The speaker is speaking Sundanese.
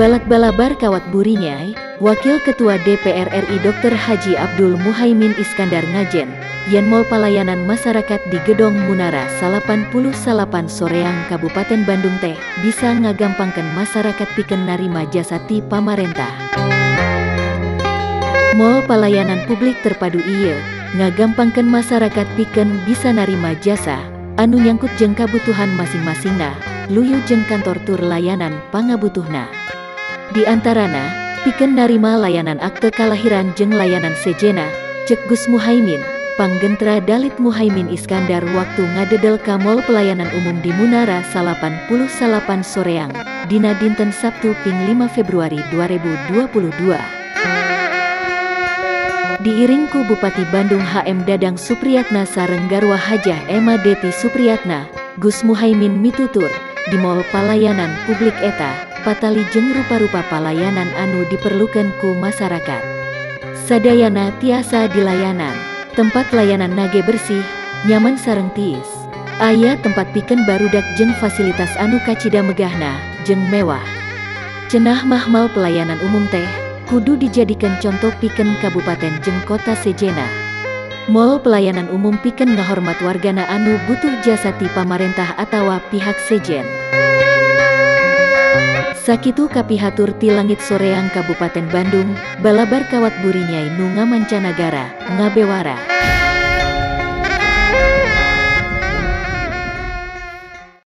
Balak-balabar kawat burinyai, Wakil Ketua DPR RI Dr. Haji Abdul Muhaimin Iskandar ngajen, yen Mall Palayanan Masyarakat di Gedong Munara 88 Soreang Kabupaten Bandung teh bisa ngagampangkeun masyarakat pikeun narima jasa ti pamarentah. Mall Palayanan Publik Terpadu ieu ngagampangkeun masyarakat pikeun bisa narima jasa anu nyangkut jeung kabutuhan masing-masingna, luyu jeung kantor tur layanan pangabutuhna. Di antarana, pikeun narima layanan akte kalahiran jeung layanan sejenna, cek Gus Muhaimin, panggentra Dalit Muhaimin Iskandar waktu ngadedel ka Mall Pelayanan Umum di Munara 88 Soreang, dina dinten Sabtu ping 5 Februari 2022. Diiring ku Bupati Bandung HM Dadang Supriyatna sareng garwa Hajah Emma Deti Supriyatna, Gus Muhaimin mitutur, di Mall Palayanan Publik eta, patali jeung rupa-rupa palayanan anu diperlukan ku masyarakat. Sadayana tiasa dilayanan, tempat layanan nage bersih, nyaman sareng tiis. Aya tempat pikeun barudak jeung fasilitas anu kacida megahna, jeung mewah. Cenah mah mal pelayanan umum teh, kudu dijadikan contoh pikeun kabupaten jeung kota sejenna. Mall pelayanan umum pikeun ngahormat wargana anu butuh jasa ti pamarentah atawa pihak sejen. Sakitu kapihatur ti langit Soreang Kabupaten Bandung, balabar kawat burinyai nu ngamancanagara, ngabewara.